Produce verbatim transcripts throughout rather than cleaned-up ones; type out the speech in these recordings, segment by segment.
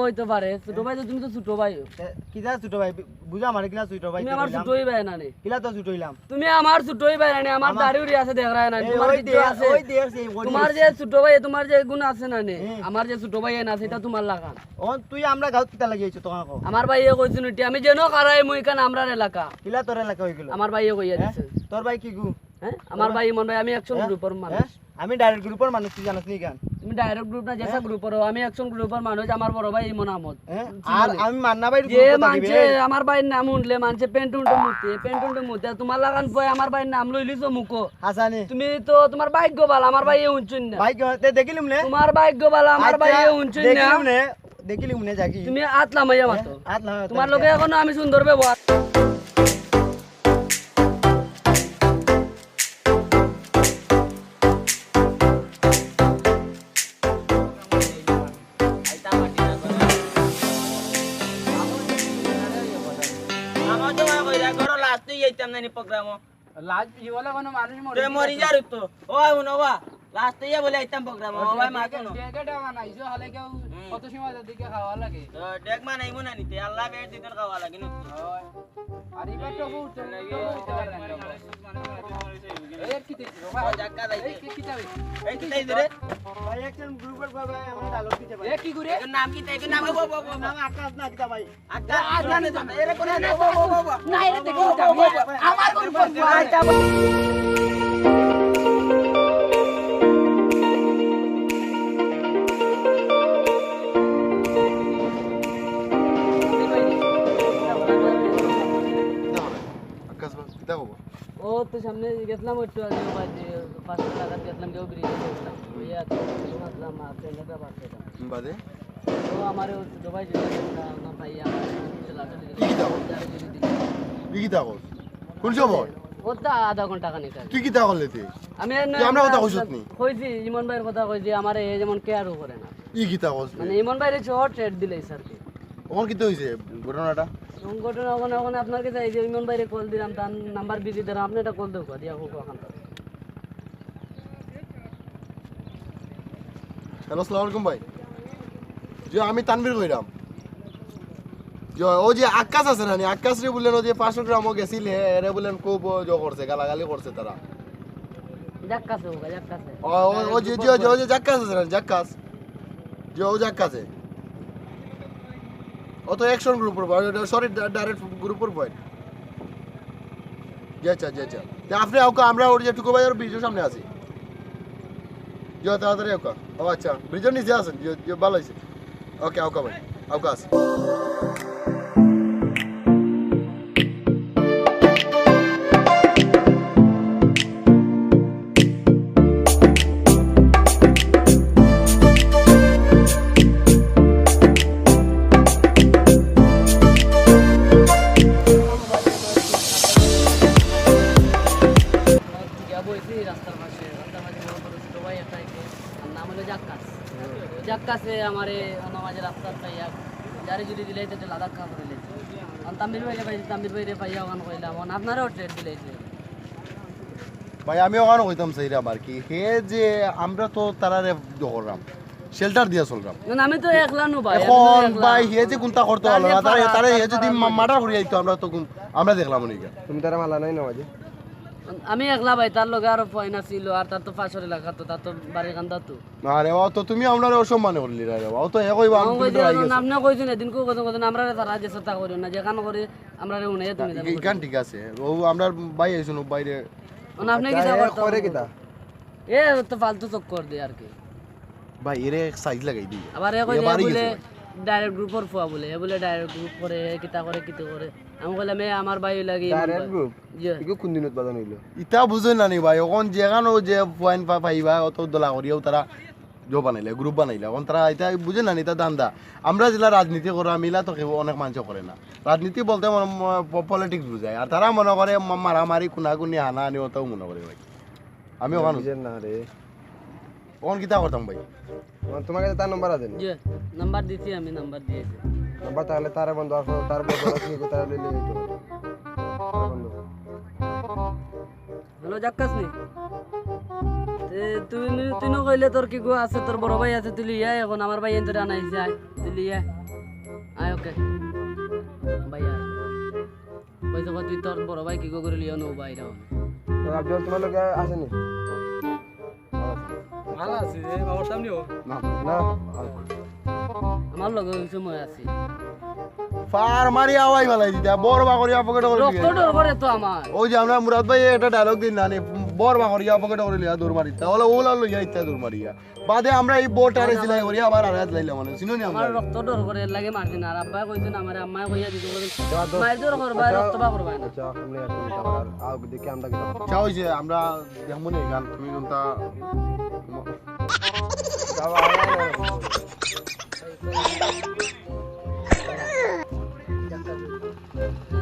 হইতে পারে, ছোট ভাই তো, তুমি তো ছোট ভাই। এ, কিতা ছোট ভাই? বু-, বুঝা আমারে, কিলা ছোট ভাই? তুমি আমার ছোট ভাই না নি? কিলা তো ছোট হইলাম? তুমি আমার ছোট ভাই না নি? আমার দাড়ি উড়ি আছে, দেখরায় না নি? এই, তোমার ওই কিচ্ছু দে-, আছে? ওই দেখছি, ওই তোমার দেখছি। যে ছোট ভাই, তোমার যে গুণ আছে না নি? হুম। আমার যে ছোট ভাই না আছে, এটা তোমার লাগান। ও, তুই আমরা গাঁওত কিতা লাগি আইছো, তোমার কও? আমার ভাইয়ে কইছে নুটি, আমি যেন খারাই মুই কান আমরার এলাকা। কিলা তোর এলাকা হয়ে গেল? আমার ভাইয়ে কইয়া হ্যাঁ? দিছে। তোর ভাই কি গু? হ্যাঁ? আমার ভাই ইমন ভাই, আমি অ্যাকশন হ্যাঁ? গ্রুপের মানুষ। হ্যাঁ? আমি ডাইরেক্ট গ্রুপের মানুষ, তুই জানাস নি কেন? তুমি ডাইরেক্ট গ্রুপ না, যেসা হ্যাঁ? গ্রুপের, আমি অ্যাকশন গ্রুপের মানুষ, আমার বড় ভাই ইমন আহমদ। হ্যাঁ? আর আমি মান্না ভাই যে মানছে আমার ভাইর নাম শুনলে মানছে পেন্ট উন্টু মুতে, পেন্ট উন্টু মুতে। তোমার লাগান পয় আমার ভাইর নাম লইলিছো মুখো। হাসানি। তুমি তো তোমার ভাগ্য ভালা, আমার ভাইয়ে হুনছইন না। ভাগ্য, তে দেখিলিম নে। তোমার ভাগ্য ভালা, আমার আচ্ছা, ভাইয়ে হুনছইন না। দেখিলিম নে, দেখিলিম নে, যাকি। তুমি আত লামাইয়া হ্যাঁ? মাতো। আত লামাইয়া মাতো, তোমার লগে এখনো আমি সুন্দর ব্যবহার। আমার তো মা কইরা, ঘরো লাস্ট তুই যাইতাম না নি প্রোগ্রামো। লাস্ট কি বলে কোনো মানুষ মরে তুই মরি গেছে। যার তো। ও, আইবো না বা। লাস্ট ইয়া বলে আইতাম প্রোগ্রামো। ও, ও ভাই, মা ডেকে, কোনো। ডেকে টাকা নাই, যে হলে কেউ হুম। কত সময় তার দিকে খাওয়া লাগে। তো ডেক মা নাই মনে নিতে, আল্লাহ বের দিতেন খাওয়া লাগে না। হয়। আর এবার তো বউ, তো বউ, তো বউ, তো বউ। এই কি দেখছি, বাবা? ও, জাক্কা যাইছে। এই কি, কি যাবে? এই কি যাইছে রে? ভাই, একজন গ্রুপের বাবা, আমরা ডায়লগ দিতে পারি। এ কি করে? এর নাম কি? এর নাম, ও, ও, ও, ও। নাম আকাশ না, কিতা ভাই? আচ্ছা, আচ্ছা, না, না, না, এরে কোন না, না, না, না, না, না, এরে দেখি না, না, না, না, না, আমার কোন না, ফোন? না, না, না, না। আকাশ ভাই, কিতা খবর? ও তো সামনে গেছিলাম একটু আগে, বাজে পাঁচটা নাগাদ গেছিলাম, কেউ ব্রিজে গেছিলাম। ওই আর কি, আসলাম, আর ট্রেনটা বাদ গেলাম। বাদে? ও আমার ওই ছোট ভাই যেটা, ওটা আমার ভাই, আমার ছেলে আসলে কি কিতা খবর? কি কিতা খবর? কোন সময়? ও তো আধা ঘন্টা খানিক আগে। তুই কিতা করলে তুই? আমি আর তুই আমরা কথা কইছত নি? কইছি, ইমন ভাইর কথা কইছি, আমার এই যেমন কেয়ারও করে না। ই কিতা কস রে? মানে ইমন ভাইরে সহ ট্রেড দিলে স্যার কি? ওখানে কিতা হইছে ঘটনাটা? ঘটনা ওখানে, ওখানে আপনার কাছে এই যে ইমন ভাইরে কল দিলাম, তার নাম্বার বিজি দিলাম, আপনি এটা কল দেবো, দিয়া হোক ওখান থেকে। হ্যালো, আসসালামু আলাইকুম ভাই। জি, আমি তানভীর কইরাম। জি, ও যে আক্কাস আছে না নি, আক্কাস রে বললেন, ও যে পাঁচশো গ্রামও গেছিল, হে, এরে বললেন খুব ও জো করছে, গালাগালি করছে তারা। জাক্কাসে হোগা, জাক্কাসে। ও, ও, ও যে, যে, যে, ও যে জাক্কাস আছে না, জাক্কাস। যে ও জাক্কাসে। ও তো অ্যাকশন গ্রুপের বয়, ওটা সরি, ডা-, ডাইরেক্ট গ্রুপের বয়। জি আচ্ছা, জি আচ্ছা। তে আপনি আউকা, আমরা ওর যে টুকু ভাই ওর ব্রিজের সামনে আছি। জি, তাড়াতাড়ি আউকা। ও আচ্ছা, ব্রিজের নিচে আছেন, জি, জি, ভালো হয়েছে। ওকে, আউকা ভাই, আউকা আছে। গিয়া বইছি রাস্তার পাশে, রাস্তার মাঝে বড় বড় ছোট ভাই একটা আইছে, তার নাম হলো জাক্কাস। জাক্কাসে আমারে অন্য মাঝে রাস্তার পাইয়া, যারে যদি দিলে তো লাদাখ খা করে লেছে। আর তাম্বির ভাইরে পাইছি, তাম্বির ভাইরে পাইয়া ওখান কইলাম, ওখান আপনারেও ট্রেড দিলে। ভাই, আমি ওখানে কইতাম চাইলাম আর কি, হে যে আমরা তো তারারে ইয়ে করলাম, শেল্টার দিয়া চললাম। না, না, আমি তো একলা নু ভাই, আমি তো এখন একলা। ভাই, হে যে কোনটা করতে পারলো না, তারে, তারে হে যদি মা-, মার্ডার করি আইতো, আমরা তো কোন, আমরা দেখলাম নি। তুমি তারা মালা নাই না মাঝে? আমি একলা ভাই, তার লগে আরো পয়না ছিল, আর তার তো পাশর এলাকা তো, তার তো বাড়ি কান্দা তো। না রে, ও তো তুমি আমরারে অসম্মান করলি রে, ও তো হে কইবা, আমি ও তুমি কইছে, তো আই গেছো। আপনি কইছেন, এদিন কো কইছেন, কইছেন, আমরারে তারা যে চেষ্টা করিও না, যেখান করে আমরারে উনাইয়া তুমি জানো। ইখান ঠিক আছে, ও আমরার ভাই আইছুন, ও বাইরে। মানে আপনি আচ্ছা, কিতা এ করতে করে হবে? কিতা? এ তো ফালতু চক্কর দে আর কি। ভাই, এরে এক সাইজ লাগাই দিই। আবার এ এ কইলে বাড়ি বলে গেছে ভাই। ডাইরেক্ট গ্রুপর ফুয়া বলে, এ বলে ডাইরেক্ট গ্রুপ করে, এ কিতা করে, কিতা করে। আমি কইলাম, "এ আমার ভাই লাগি ইমন ডাইরেক্ট ভাই।" গ্রুপ? জি। ইগু কোন দিনত বাজান হইলো? ইতা বুঝে না নি ভাই, অখন যেখানো যে পয়েন্ট পা-, পাইবা, অত দলা করিয়াও তারা জো বানাইলে, গ্রুপ বানাইলে। অখন তারা ইতা বুঝে না নি, ইতা ধান্দা। আমরা যেলা রাজনীতি করা, মিলা তো কেউ অনেক মানুষ করে না। রাজনীতি বলতে মনে, ম-, প-, পলিটিক্স বুঝায়। আর তারা মনে করে মা-, মারামারি, খুনাখুনি, হানাহানি, অতাও মনে করে ভাই। আমি অখান বুঝেন না রে। অখন কিতা করতাম ভাই? তোমার, তোমার কাছে তার নাম্বার আছে নি? জি, নাম্বার দিছি আমি, নাম্বার দিয়েছি। নাম্বার তাহলে তারে বন্ধ, আর তার বন্ধ আছে নি, তারে লইলে হইতো। তারে বন্ধ। হ্যালো, জাক্কাস নি? এ, তুই নি-, তুই নু কইলে তোর কি গো আছে, তোর বড় ভাই আছে, তুই লিয়া এখন আমার ভাই এন তোরে আনাই যায়, তুই লিয়া। আয়, ওকে। ভাইয়া, ওই যে তুই তোর বড় ভাই কি গো করে লিও নো বাইরে। তো রাব্বিয়াল তোমার লগে আসেনি? ভালো আছি রে, বাবার সামনে ও। না, না। আমার লগে ওই সময় আছে। ফার মারি আওয়াই ফালাই দিতা, বড় বাকরিয়া পকেট করে রক্ত দিবে। ডর করে তো আমার। ওই যে আমরা মুরাদ ভাই একটা ডায়লগ দিন না, নে, বড় বাকরিয়া পকেট করে লিয়া দৌড় মারিতা। ওলা ওলা লইয়া ইতা দৌড় মারিয়া। বাদে আমরা এই বউটারে সিলাই করি, আবার আর হাত লাইলাম মানে, চিনো নি আমরা? আমার রক্ত ডর করে, এর লাগি মারছি না। আর আব্বায় কইছেন আমারে, আম্মায় কইয়া দিতে বলেন, মারধর করবা, আচ্ছা, রক্ত বা করবা না। আচ্ছা, আপনি আর তুমি আবার আও দেখি আমরা কি করব। আচ্ছা, ওই যে আমরা দেখমু নি গান, তুমি কোনটা যাও, আয়, আয়, আয়।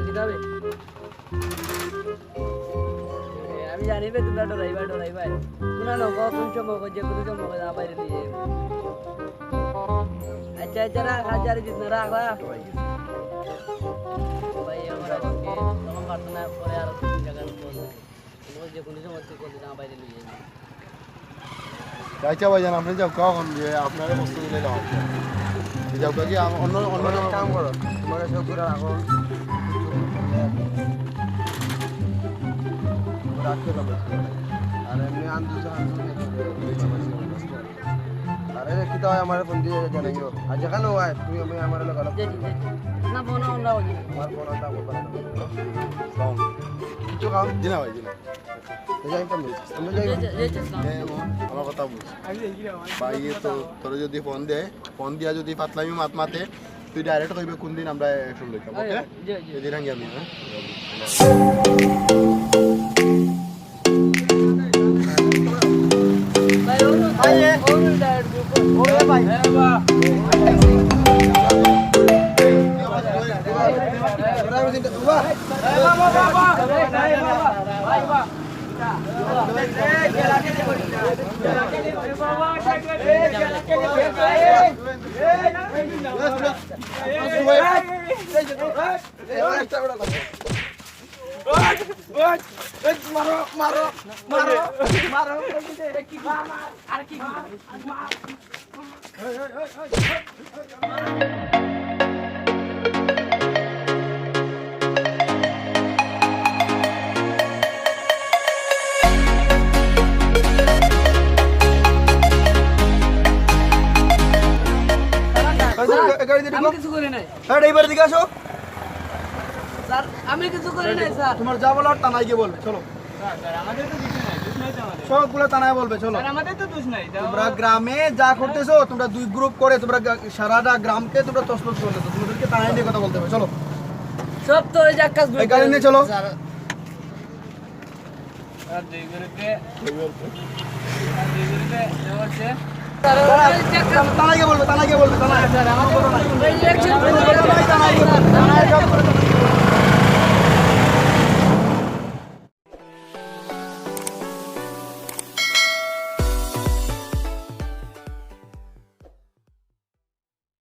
কিতাবে? এ, আমি জানি বে তোমরা ডরাইবা, ডরাইবা। তোমরা লোক কোন সময়, যে কোনো সময় না বাইরে নিয়ে যাবে। আচ্ছা, আচ্ছা, রাখ, হাজার দিস না, রাখ, রাখ। ভাই, আমার আজকে তখন পারতো না, পরে আরো দু তিন জায়গায় ফোন। তোমার যে কোনো সময় তুই কোন না বাইরে নিয়ে যাবে। আচ্ছা ভাইজান, আপনি যাও, কখন যে আপনারা বস্তু দিলে দাও। এই যাও, কি আম-, অন্য, অন্য অন্য কাম করো, তোমার সব করে রাখো। রাখতে হবে। আর এমনি আন্দু আন্দু আরে, কিতা হয়, আমারে ফোন দিয়া জানাইও। আর যেখানে হয়, তুমি, আমি, আমারে লাগালো। জি, জি, জি। না, ফোন আমরা ওই। আমার ফোন আমরা বলবো না। সালাম। কিছু খাও? জি না ভাই, জি না। তো যাই হোক, আমি, আমি যাই হোক। জি, জি, জি, সালাম। এ, ও, আমার কথা বুঝ। ভাই, এ তো, তোরে যদি ফোন দেয়, ফোন দিয়া যদি ফাতলামি মাত মাতে, তুই direct কইবে কোন দিন আমরা action লইতাম, ওকে? জি, জি। এই দিন আগে আমি, হ্যাঁ? মারো, মারো, মারো, মারো। আমি কিছু করি নাই। এই, এবার এদিকে আসো। স্যার, আমি কিছু করি নাই, স্যার। তোমার যা বলার থানায় গিয়ে বলবে, চলো। স্যার, স্যার, আমাদের তো কিছু নাই, দোষ নাই তো আমাদের। সবগুলো থানায় বলবে, চলো। স্যার, আমাদের তো দোষ নাই, তো তোমরা গ্রামে যা করতেছো, তোমরা দুই গ্রুপ করে, তোমরা গা-, সারাটা গ্রামকে তোমরা তছনছ করতেছো, তোমাদেরকে থানায় নিয়ে কথা বলতে হবে, চলো। সব তো ওই যে আকাশ এই গাড়ি নিয়ে চলো। স্যার, আর দুই গ্রুপে, আর দুই গ্রুপে দেওয়া হচ্ছে। থানায় গিয়ে বলবে, থানায় গিয়ে বলবে, থানায়। স্যার, আমাদের এই action থানায় গিয়ে বলবে, থানায় গিয়ে বলবে।